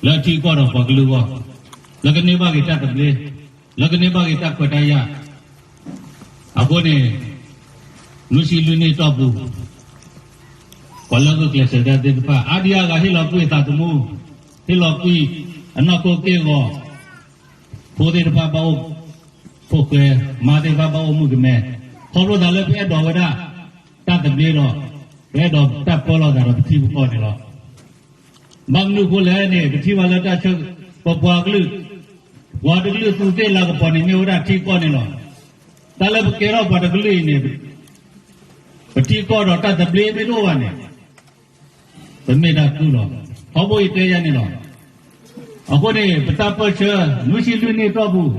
လၢအထံကီၢ်ဒီးပှၤကလုာ်အဂီၢ်, လၢကန့ၢ်ဘၣ်က့ၤတၢ်သဘျ့, လၢကန့ၢ်ဘၣ်က့ၤတၢ်ခွဲးတၢ်ယာ်. အဃိန့ၣ် နွံဆံလွံၢ်နံၣ်အတီၢ်ပူၤ ပှၤလၢအဂုာ်ကျဲးစၢးတၢ်သ့ၣ်တဖၣ် အါဒံအါဂၤဟ့ၣ်လီၤကွံာ်အသးသမူ, ဟ့ၣ်လီၤကွံာ်အနီၢ်ခိက့ၢ်ဂီၤ, ဖိသ့ၣ်တဖၣ်ဘၣ်အိၣ်ဖှိၣ်ဃဲ, မါသ့ၣ်တဖၣ်ဘၣ်အိၣ်မုာ်ကမဲ, ခီဖျိသးလၢပအဲၣ်ဒိးဝဲဒၣ် တၢ်သဘျ့ဒီး ပအဲၣ်ဒိးတၢ်ပၢလီၤသးဒီးပထံပကီၢ်န့ၣ်လီၤ. ဘၣ်မနုၤအဃိလဲၣ်န့ၣ် ပထံၣ်ဘၣ်လၢတၢ်ဆၢ ပပှၤကလုာ်, ပှၤတကလုာ်သူးသ့ၣ်လၤကပီၤန့ၣ် မ့ၢ်ဝဲဒၣ်ထံကီၢ်န့ၣ်လီၤ. တၢ်လၢပကဲထီၣ်ပှၤတကလုာ်အံၤန့ၣ် ပထံကီၢ်ဒီးတၢ်သဘျ့မ့ၢ်တအိၣ်ဘၣ်န့ၣ် ပမ့ၢ်တၢ်ကုၢ်လီၤ. ထီဘိအံၤတဲယၤန့ၣ်လီၤ. အဃိန့ၣ် ပတၢ်ပၢၢ်ဆၢ နွံဆံလွံၢ်နံၣ်အတီၢ်ပူၤ,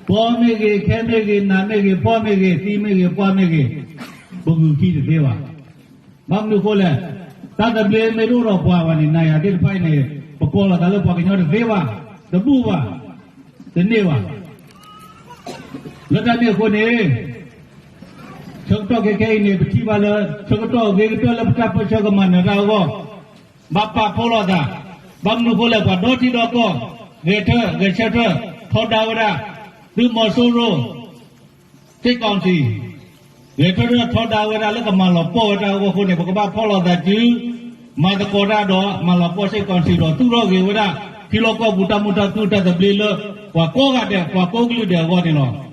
ကီမ့ၢ်ဂ့ၤ, ခဲမ့ၢ်ဂ့ၤ, နးမ့ၢ်ဂ့ၤ, ဖှီၣ်မ့ၢ်ဂ့ၤ, သံမ့ၢ်ဂ့ၤ, ပှၢ်မ့ၢ်ဂ့ၤ, ပဂုာ်ခံတသ့ဘၣ်. ဘၣ်မနုၤအဃိလဲၣ်, တၢ်သဘျ့မ့ၢ်တအိၣ်ဒီးပှၤဘၣ်န့ၣ် နၤယၤသ့ၣ်တဖၣ်အံၤန့ၣ် ပကိးလီၤသးလၢပှၤကညီတသ့ဘၣ်, တဘူၣ်ဘၣ်, တန့ၢ်ဘၣ်. လၢတၢ်န့ၣ်အဃိန့ၣ် ဆၢကတီၢ်ခဲခဲအံၤန့ၣ် ပထံၣ်ဘၣ်လၢ ဆၢကတီၢ်အဂ့ၤကတၢၢ်လၢပတၢ်ပၢၢ်ဆၢကမၤနၢၤတၢ်အဂီၢ်, ဘၣ်ပာ်ဖှိၣ်လိာ်သး, ဘၣ်မနုၤအဃိလဲၣ် ပှၤဒီထံဒီကီၢ် ဂဲၤထၢၣ်ဂဲၤဆၢထၢၣ် ထီဒါဝဲဒၣ် သုးမီၤစိရိၤ စစ်ကောင်စီ ဂဲၤထၢၣ်ထီဒါဝဲဒၣ်လၢကမၤလီၤပှီၢ်ဝဲတၢ်အဂီၢ်အဃိန့ၣ် ပကဘၣ်ဖီၣ်လိာ်သးစု မၤသကိးတၢ်ဒီး မၤလီၤပှီၢ် စစ်ကောင်စီ ဒီးသူၣ်ထီၣ်ဂ့ၤဝဲဒၣ် ထံလီၢ်ကီၢ်ပူၤတၢ်မုာ်တၢ်ခုၣ်တၢ်သဘျ့လၢ ပှၤကိးဂၤဒဲး ပှၤကိးကလုာ်ဒဲးအဂီၢ်န့ၣ်လီၤ.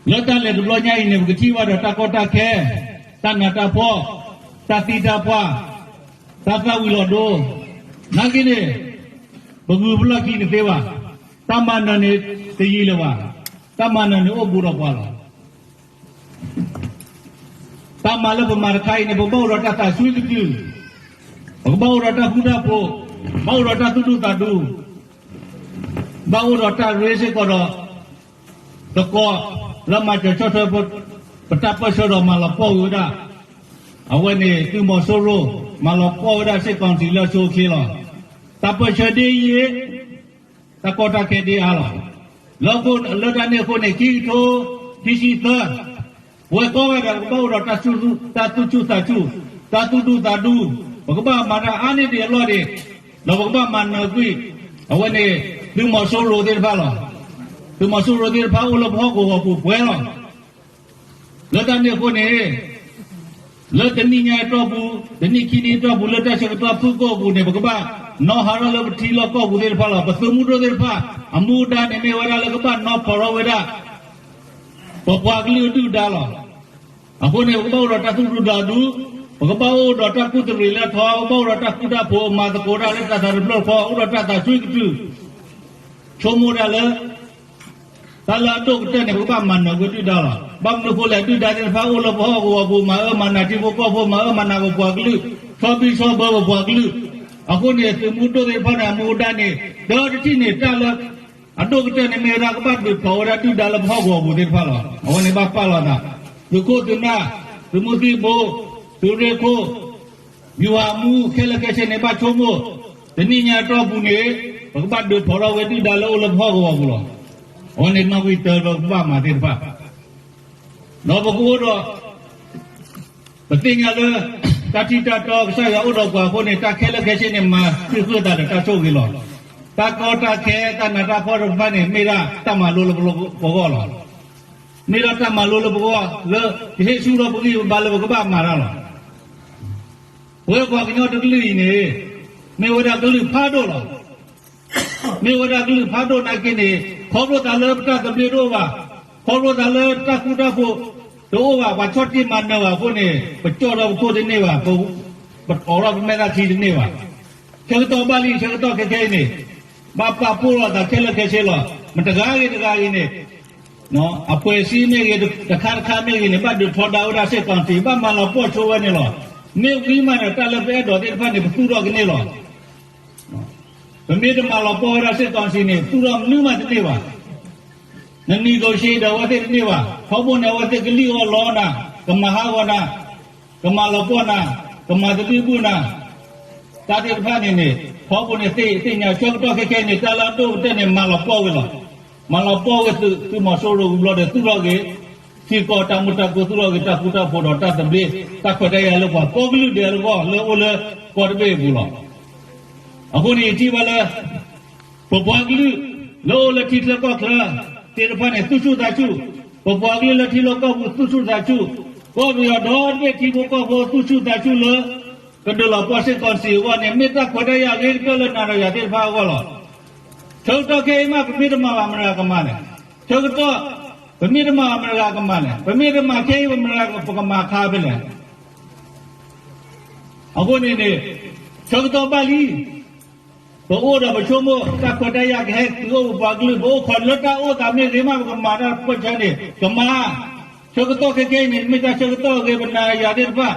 လၢတၢ်လဲၤတဘျီညါအံၤန့ၣ် ပကထံၣ်ဘၣ်ဒီးတၢ်ကီတၢ်ခဲ, တၢ်နးတၢ်ဖှီၣ်, တၢ်သံတၢ်ပှၢ်, တၢ်သၣ်ဝံၤလီၤဒိ, နာ်က့န့ၣ် ပဂုၤပလီၢ်ခံတသ့ဘၣ်. တၢ်မၤနၢၤန့ၣ်တယံာ်လၢၤဘၣ်. တၢ်မၤနၢၤန့ၣ်အိၣ်ဘူးဒီးပှၤလီၤ. တၢ်မၤလၢပမၤတခါအံၤန့ၣ် ပဘၣ်အိၣ်ဒီးတၢ်သးစွံကတုာ်, ပကဘၣ်အိၣ်ဒီးတၢ်ဃူတၢ်ဖိး, ဘၣ်အိၣ်ဒီးတၢ်သူၣ်ဒူသးဒူ, ဘၣ်အိၣ်ဒီးတၢ်ရ့စ့ၢ်ကီးဒီး သကိးလၢမၤစၢၤဆီၣ်ထွဲ ပတၢ်ပၢၢ်ဆၢဒီးမၤလီၤပှီၢ်ဝဲဒၣ် အဝဲန့ၣ်သုးမီၤစိရိၤ မၤလီၤပှီၢ်ဝဲဒၣ် စစ်ကောင်စီ လၢအဆိအချ့လီၤ. တၢ်ပၢၢ်ဆၢဒ်အံၤ တၢ်ကီတၢ်ခဲဒ်အံၤလီၤ. လၢအဃိ လၢတၢ်န့ၣ်အဃိန့ၣ် ခံကထိခံဆံသၢ ပဝဲကိးဂၤဒဲး ပကဘၣ်အိၣ်ဒီးတၢ်သူၣ်ဆူၣ်သးဆူၣ်, တၢ်သူၣ်ဒူသးဒူ, ပကဘၣ်မၤတၢ်အါန့ၢ်ဒံးအလီၢ်ဒံး, ဒီးပကဘၣ်မၤနၢၤကွံာ် အဝဲန့ၣ် သုးမီၤစိရိၤသ့ၣ်တဖၣ်လီၤ. သုးမီၤစိရိၤသ့ၣ်တဖၣ်အိၣ်လၢပဟီၣ်ကဝီၤပူၤပှဲၤလီၤ. လၢတၢ်န့ၣ်အဃိန့ၣ် လၢတနံၣ်ညါအတီၢ်ပူၤ, တနံၣ်ခံနံၣ်အတီၢ်ပူၤ လၢတၢ်ဆၢကတီၢ်ဖုၣ်ကိာ်အပူၤန့ၣ် ပကဘၣ်နီၣ်ဟးထီၣ်လၢပထံလီၢ်ကီၢ်ပူၤသ့ၣ်တဖၣ်လီၤ. ပသုးမုၢ်ဒိၣ်သ့ၣ်တဖၣ် အမူအဒါန့ၣ်မ့ၢ်ဝဲဒၣ်လၢကဘၣ်နီၣ်ဖီၣ်ထီၣ်ဝဲဒၣ် ပပှၤကလုာ်အဒုၣ်ဒါလီၤ. အဃိန့ၣ် ပကဘၣ်အိၣ်ဒီးတၢ်သူၣ်ဒူသးဒူ, ပကဘၣ်အိၣ်ဒီးတၢ်ကူၣ်တရံးလၢထီ, ပကဘၣ်အိၣ်ဒီးတၢ်ဃူတၢ်ဖိး, မၤသကိးတၢ်လၢတၢ်သးတဖျၢၣ်ဃီ, အိၣ်ဒီးတၢ်သးစွံကတုာ်, ဆိကမိၣ်ဒၣ်လၢ တၢ်လၢအဒိၣ်ကတၢၢ်န့ၣ် ပကဘၣ်မၤနၢၤကွံာ်ဒုၣ်ဒါလီၤ. ဘၣ်မနုၤအဃိလဲၣ် ဒုၣ်ဒါသ့ၣ်တဖၣ်အိၣ်လၢပဟီၣ်ကဝီၤပူၤ မၤအၢမၤနးထံဖိကီၢ်ဖိ, မၤအၢမၤနးပပှၤကလုာ်, ဆီဘံဆီဘၢပပှၤကလုာ်. အဃိန့ၣ် သုးမုၢ်ဒိၣ်သ့ၣ်တဖၣ်န့ၣ် အမူအဒါန့ၣ် ဒီတထံၣ်န့ၣ် တၢ်လၢအဒိၣ်ကတၢၢ်န့ၣ်မ့ၢ်ဝဲဒၣ်ကဘၣ်ဒုးဖျိးဝဲဒၣ်ဒုၣ်ဒါလၢပဟီၣ်ကဝီၤပူၤသ့ၣ်တဖၣ်လီၤ. အဝဲန့ၣ်ဘၣ်ပာ်လီၤသး, သုးခိၣ်သုးနၢ်, သုးမုၢ်သံၣ်ဘိ, သုးရ့ၣ်ခိၣ် မ့ၢ်ဝဲမူခဲလၢာ်ခဲဆ့န့ၣ် ဘၣ်ဆိကမိၣ်, တနံၣ်ညါအတီၢ်ပူၤန့ၣ် ပကဘၣ်ဒုးဖျိးထီၣ်ဝဲဒုၣ်ဒါလၢအိၣ်လၢပဟီၣ်ကဝီၤပူၤလီၤ. အဝဲန့ၣ်နီၣ်ဂံၢ်တၢလၢပကဘၣ်မၤသ့ၣ်တဖၣ်, ဒီးပကအိၣ်ဒီး ပသ့ၣ်ညါလၢ တၢ်ထံၣ်တၢ်တီကစၢ်ယွၤအိၣ်ဒီးပှၤအဃိန့ၣ် တၢ်ခဲလၢာ်ခဲဆ့န့ၣ် မၤဃံးဃုာ်သးဒီးတၢ်ဆိၣ်ဂ့ၤလီၤ. တၢ်ကီတၢ်ခဲတၢ်နးတၢ်ဖှီၣ်တဖၣ်န့ၣ် မ့ၢ်ဒၣ်တၢ်မၤလိလၢပဂီၢ်လီၤ. မ့ၢ်ဒၣ်တၢ်မၤလိလၢပဂီၢ်လၢ ကဟ့ၣ်ဆူၣ်ထီၣ်ပဂံၢ်ပဘါလၢပကဘၣ်မၤတၢ်လီၤ. ပဝဲပှၤကညီတကလုာ်အံၤန့ၣ် မ့ၢ်ဝဲဒၣ်ကလုာ်ဖးဒိၣ်လီၤ. မ့ၢ်ဝဲဒၣ်ကလုာ်ဖးဒိၣ်နာ်က့န့ၣ် ခီဖျိသးလၢပတၢ်သဘျ့တအိၣ်ဘၣ်, ခီဖျိသးလၢတၢ်ဃူတၢ်ဖိးတအိၣ်ဘၣ်, ပှၤဆီၣ်တံၢ်မၤနၢၤဘၣ်အဃိန့ၣ် ပကၠီၣ်ထီၣ်ပခိၣ်တန့ၢ်ဘၣ်, ပအိးထီၣ်ပမဲာ်သၣ်ခံတန့ၢ်ဘၣ်. ဆၢကတီၢ်ဘၣ်လံ ဆၢကတီၢ်ခဲခဲအံၤန့ၣ် ဘၣ်ပာ်ဖှိၣ်လိာ်သးခဲလၢာ်ခဲဆ့လီၤ. မတဂၤဂ့ၤတဂၤဂ့ၤန့ၣ် အဖွဲ့အစည်းမ့ၢ်ဂ့ၤ တခါတခါမ့ၢ်ဂ့ၤန့ၣ် ဘၣ်ဒုးထီဒါဝဲဒၣ် စစ်ကောင်စီ ဘၣ်မၤလီၤပှီၢ်ဆိဝဲန့ၣ်လီၤ. မ့ၢ်ဝံၤမးဒီး တၢ်လၢပအဲၣ်ဒိးသ့ၣ်တဖၣ်န့ၣ် ပသူၣ်ထီၣ်ကန့ၢ်လီၤ. ပမ့ၢ်တမၤလီၤပှီၢ်ဝဲဒၣ် စစ်ကောင်စီ န့ၣ် သူၣ်ထီၣ်မနုၤမးတန့ၢ်ဘၣ်. န negotiate ဒီးအဝဲသ့ၣ်တန့ၢ်ဘၣ်. ထီဘိန့ၣ် အဝဲသ့ၣ်ကလံၣ်အီၣ်လီနၤ, ကမၤဟးဂီၤနၤ, ကမၤလီၤပှီၢ်နၤ, ကမၤသဘံၣ်ဘုၣ်နၤ, တၢ်သ့ၣ်တဖၣ်န့ၣ်န့ၣ် ထီဘိန့ၣ်သ့ၣ်ညါ ဆၢကတီၢ်ခဲခဲန့ၣ် တၢ်လၢအဒိၣ်ကတၢၢ်န့ၣ် မၤလီၤပှီၢ်ဝဲလီၤ. မၤလီၤပှီၢ်ဝဲသုး သုးမီၤစိရိၤဝံၤဘျီဒီး သူၣ်ထီၣ်ဂ့ၤ ထံကီၢ်တၢ်မုာ်တၢ်ခုၣ် သူၣ်ထီၣ်ဂ့ၤ တၢ်ဃူတၢ်ဖိးဒီးတၢ်သဘျ့ တၢ်ခွဲးတၢ်ယာ်လၢပှၤကိးကလုာ်ဒဲးအဂီၢ် လၢအိၣ်လၢကီၢ်တဘ့ၣ်အပူၤလီၤ. အဃိန့ၣ် ယထံၣ်ဘၣ်လၢ ပပှၤကလုာ် လၢအိၣ်လၢထံချၢကီၢ်ချၢ သ့ၣ်တဖၣ်န့ၣ် သူၣ်ဆူၣ်သးဆူၣ်, ပပှၤကလုာ်လၢထံလီၢ်ကီၢ်ပူၤ သူၣ်ဆူၣ်သးဆူၣ်, ကီၢ်ပယီၤဒီတဘ့ၣ်ထံဖိကီၢ်ဖိ သူၣ်ဆူၣ်သးဆူၣ်လၢ ကဒုးလီၤပှီၢ်စ့ၢ်ကီးစံးအဂီၢ်န့ၣ် မ့ၢ်တၢ်ခွဲးတၢ်ယာ်အဂ့ၤကတၢၢ်လၢနၤဒီးယၤသ့ၣ်တဖၣ်အဂီၢ်လီၤ. ဆၢကတီၢ်ခဲအံၤမး ပမ့ၢ်တမၤဘၣ် မတၤကမၤလဲၣ်. ဆၢကတီၢ် ပမ့ၢ်တမၤဘၣ် မတၤကမၤလဲၣ်. ပမ့ၢ်တမၤခဲအံၤ ပမတၤပကမၤခါဖဲလဲၣ်. အဃိန့ၣ်န့ၣ် ဆၢကတီၢ်ဘၣ်လံ. ပအိၣ်ဒီးပဆိကမိၣ် တၢ်ခွဲးတၢ်ယာ်ကဟဲတုၤအိၣ်ပပှၤကလုာ်, ပအိၣ်ခိးလၢတၢ်အိၣ်သးမ့ၢ်ဂ့ၤမး ပကမၤတၢ်ပၢၢ်ဆၢန့ၣ် ကမၤ. ဆၢကတီၢ်ခဲခဲအံၤန့ၣ် မ့ၢ်တၢ်ဆၢကတီၢ်အဂ့ၤ ပနၤယၤသ့ၣ်တဖၣ်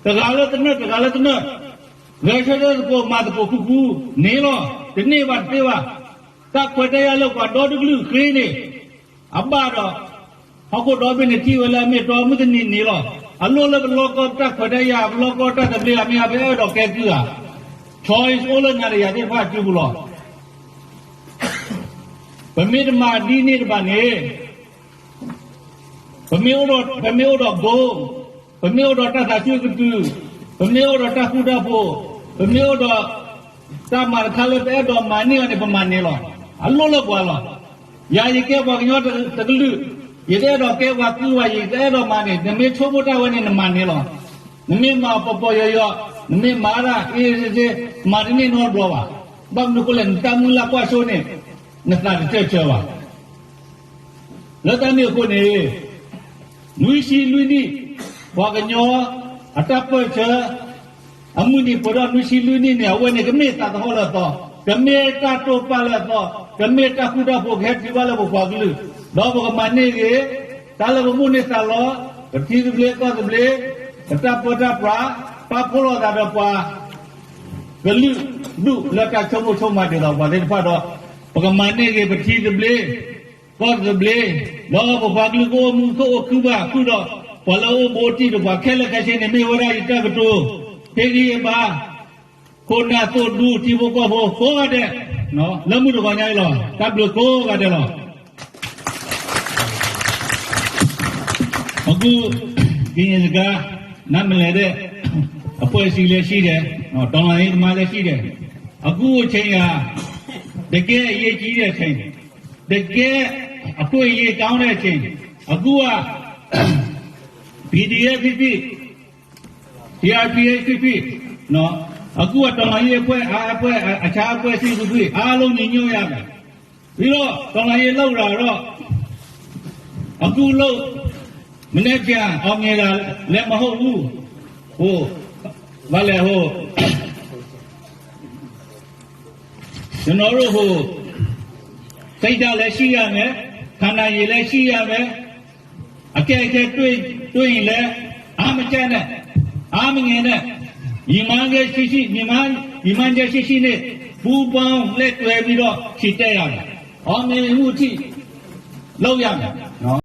တဂၤလၢတနၢၣ် တဂၤလၢတနၢၣ် ဂဲၤဆၢထၢၣ်သကိး မၤသကိးဃူဃူန့ၣ်လီၤ. တန့ၢ်ဘၣ်တသ့ဘၣ်. တၢ်ခွဲးတၢ်ယာ်လၢပှၤဒီတကလုာ်အဃ့န့ၣ် အဘၣ်ဒီး ဟီၣ်ခိၣ်ဒီဘ့ၣ်န့ၣ်ထံၣ်ဝဲလၢအမ့ၢ်တီမုၢ်တနံၤန့ၣ်လီၤ. အလိၣ်လၢပလီၢ်ကီၢ်တၢ်ခွဲးတၢ်ယာ် ပလီၢ်ကီၢ်တၢ်သဘျ့ အမ့ၢ်အပအဲၣ်ဒိးကဲကုၢ်ဧါ. choice အိၣ်လၢနၤဒီးယၤသ့ၣ်တဖၣ်အစုပူၤလီၤ. ပမ့ၢ်တမၤဒ်န့ၣ်တဘၣ်န့ၣ် ပမ့ၢ်အိၣ်ဒီး ပမ့ၢ်အိၣ်ဒီး goal, ပမ့ၢ်အိၣ်ဒီးတၢ်သးစူၤကတုၤ, ပမ့ၢ်အိၣ်ဒီးတၢ်ဃူတၢ်ဖိး, ပမ့ၢ်အိၣ်ဒီး တၢ်မၤတခါလၢပအဲၣ်ဒိးမၤန့ၢ်အီၤန့ၣ် ပမၤန့ၢ်လီၤ. အလိၣ်လၢပှၤလီၤ. ယၤယကဲပှၤကညီတကလုာ်, ယတအဲၣ်ဒိးကဲပှၤကုၢ်ဘၣ်, ယတအဲၣ်ဒိးမၤန့ၣ် နမ့ၢ်ဆိကမိၣ်တၢ်ဝဲန့ၣ် နမၤန့ၢ်လီၤ. နမ့ၢ်မၤပီၤပီၤယီၤယီၤ, နမ့ၢ်မၤတၢ်အ့စ့စ့, မၤတန့ၢ်နီတဘျီဘၣ်. ဘၣ်မနုၤအဃိလဲၣ်, နတၢ်မုၢ်လၢ်ကွၢ်စိန့ၣ် နသးတစၢၢ်ဆၢဘၣ်. လၢတၢ်န့ၣ်အဃိန့ၣ် နွံဆံလွံၢ်နံၣ် ပှၤကညီအတၢ်ပၢၢ်ဆၢ အမုၢ်နံၤပှဲၤထီၣ်နွံဆံလွံၢ်နံၣ်န့ၣ် အဝဲန့ၣ်ကမ့ၢ်သးသဟီၣ်လၢအသီ, ကမ့ၢ်တၢ်တိာ်ပာ်လၢအသီ, ကမ့ၢ်တၢ်ဃူတၢ်ဖိးကဟဲတုၤဘၣ်လၢပပှၤကလုာ်, ဒီးပကမၤန့ၢ်ဂ့ၤ တၢ်လၢပမိၣ်န့ၢ်သးလီ, ပထံသဘျ့ကီၢ်သဘျ့, ပတၢ်ပၢတၢ်ပြး, ပာ်ဖှိၣ်လိာ်သးဒီးပှၤ ကလုာ်ဒူၣ်လၢတၢ်ဆိကမိၣ်ဆိကမးဒ်သိးပှၤသ့ၣ်တဖၣ်ဒီး ပကမၤန့ၢ်ဂ့ၤပထံသဘျ့ ကီၢ်သဘျ့, ဒီးပပှၤကလုာ်ကအိၣ်မူခိၣ်အိၣ်ခုဘၣ်ဃုာ်ဒီး ပှၤလၢအအိၣ်ဘူးအိၣ်တံၢ်တပှၤခဲလၢာ်ခဲဆ့န့ၣ် မ့ၢ်ဝဲဒၣ်ယတၢ်ကတိၤ ဟ့ၣ်ဂံၢ်ဟ့ၣ်ဘါ ခိၣ်နၢ်သိၣ်ဒူထံဖိကီၢ်ဖိကိးဂၤဒဲး လၢမုၢ်တဂီၤညါအံၤလီၤ. တၢ်ဘျုးကိးဂၤဒဲးလီၤ. အခု ကရင်စကား နားမလည်တဲ့ အဖွဲ့အစည်းလည်းရှိတယ်။ တော်လှန်ရေးသမားလည်းရှိတယ်. အခုအချိန်ဟာ တကယ့်အရေးကြီးတဲ့အချိန်, တကယ့်အခွင့်အရေးကောင်းတဲ့အချိန်, အခုက PDF ဖြစ်ဖြစ် CRPH ဖြစ်ဖြစ်, အခုက တော်လှန်ရေးအဖွဲ့ အားအဖွဲ့ အခြားအဖွဲ့အစည်းဖြစ်ဖြစ် အားလုံးညီညွတ်ရမယ်. ပြီးတော့ တော်လှန်ရေးလုပ်တာတော့ အခုလုပ် မနက်ဖြန်အောင်မြင်တာလည်းမဟုတ်ဘူး. ဟို ဘာလဲ ဟို ကျွန်တော်တို့ ဟို စိတ်ဓာတ်လည်းရှိရမယ်, ခံနိုင်ရည်လည်းရှိရမယ်, အခက်အခဲတွေ့ တွေ့ရင်လည်း အားမကျနဲ့, အားမငယ်နဲ့, ရည်မှန်းချက်ရှိရှိ, ရည်မှန်း, ရည်မှန်းချက်ရှိရှိနဲ့ ပူးပေါင်းလက်တွဲပြီးတော့ ချီတက်ရမယ်. အောင်မြင်မှုအထိ လုပ်ရမယ်နော်.